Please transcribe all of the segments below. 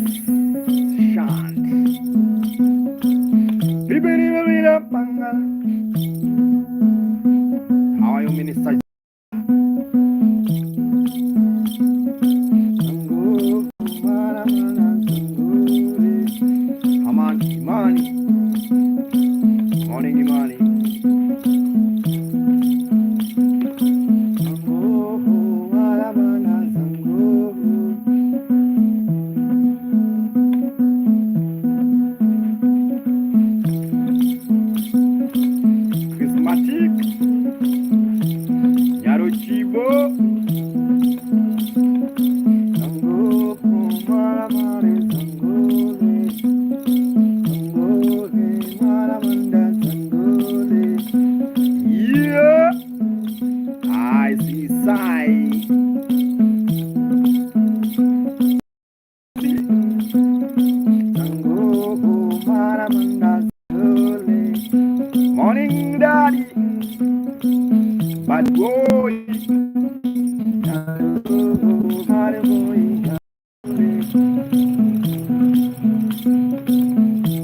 Shant. How are you, Minister? Aman, Imani. Morning, Imani. Charismatic. Nyarochibo. Yeah, I see Sai. Morning, Daddy. Bad boy. Bad boy.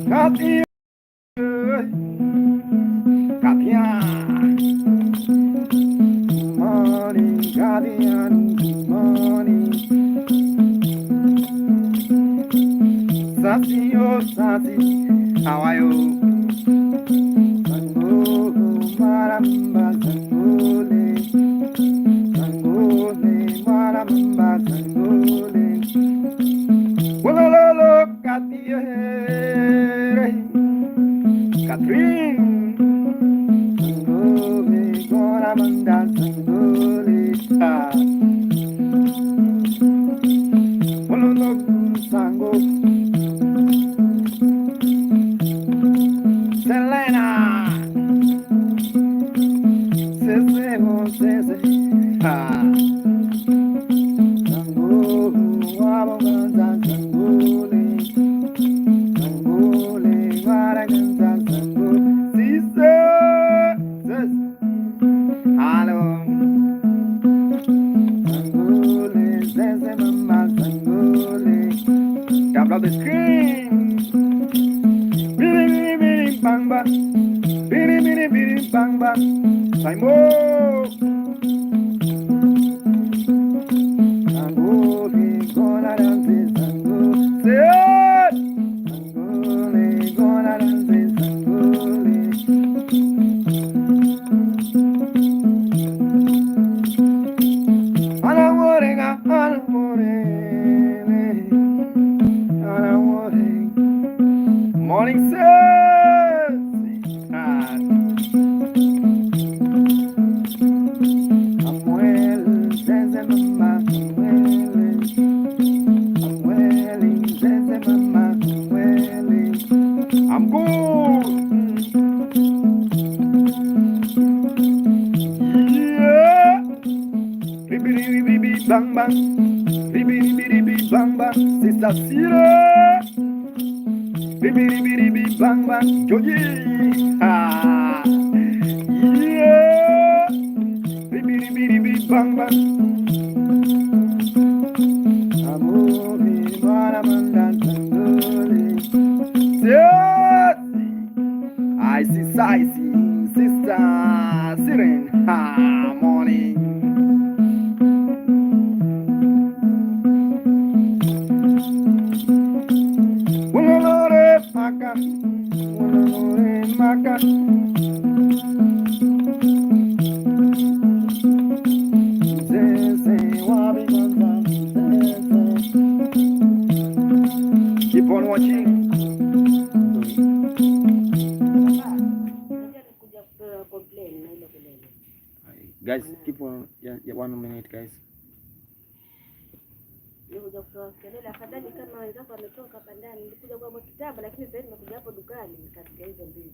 Katia. Katia. Morning, Guardian. Good morning. Sasi, oh, Sasi. How are you? Sango, maramba, sangole. Sangole, maramba, sangole. Wolololo, Katia. Catherine. Sangole, goramanda, sangole. Ah. Wololo, sango. Selena. Sese, oh, sese. Ah. Sango, waboganza, sangole. Sangole, waraganza, sango. Sister. Sis. Hello. Sangole, sese, mama, sangole. Tap up the screen. Biri, biri, biri, bang, bang. Biri, biri, biri, bang, bang. Simon. Sangole, gonna dance, sango. Say it. Sangole, gonna dance, sangole. Alamorenga, alamorene, alamore. Morning, sis. Ah. Samuel, zeze mama, Samuel. Samuel, zeze mama, Samuel. I'm good. Yeah. Bibidi bidi bang bang. Bibidi bidi bang bang. Sister Sira. Bibidi bidi bang bang. Joji. Ah. Yeah. Bibidi bidi bang bang. Amore, maramanda, sangole. Yes. I see, I see, Sister Siren. Ha, morning. Wololore maka, wololore maka. Zeze wabiganza, zeze. Keep on watching. Unajua nikuja complain na hilo kelele. Guys, keep on. Yeah, one minute, guys. Nilikuja kutoa kelele, afadhali kama wenzako wametoka hapa ndani. Nilikuja kwa kitambo, lakini sasa hivi nimekuja hapo dukani nikasikia hizo mbili.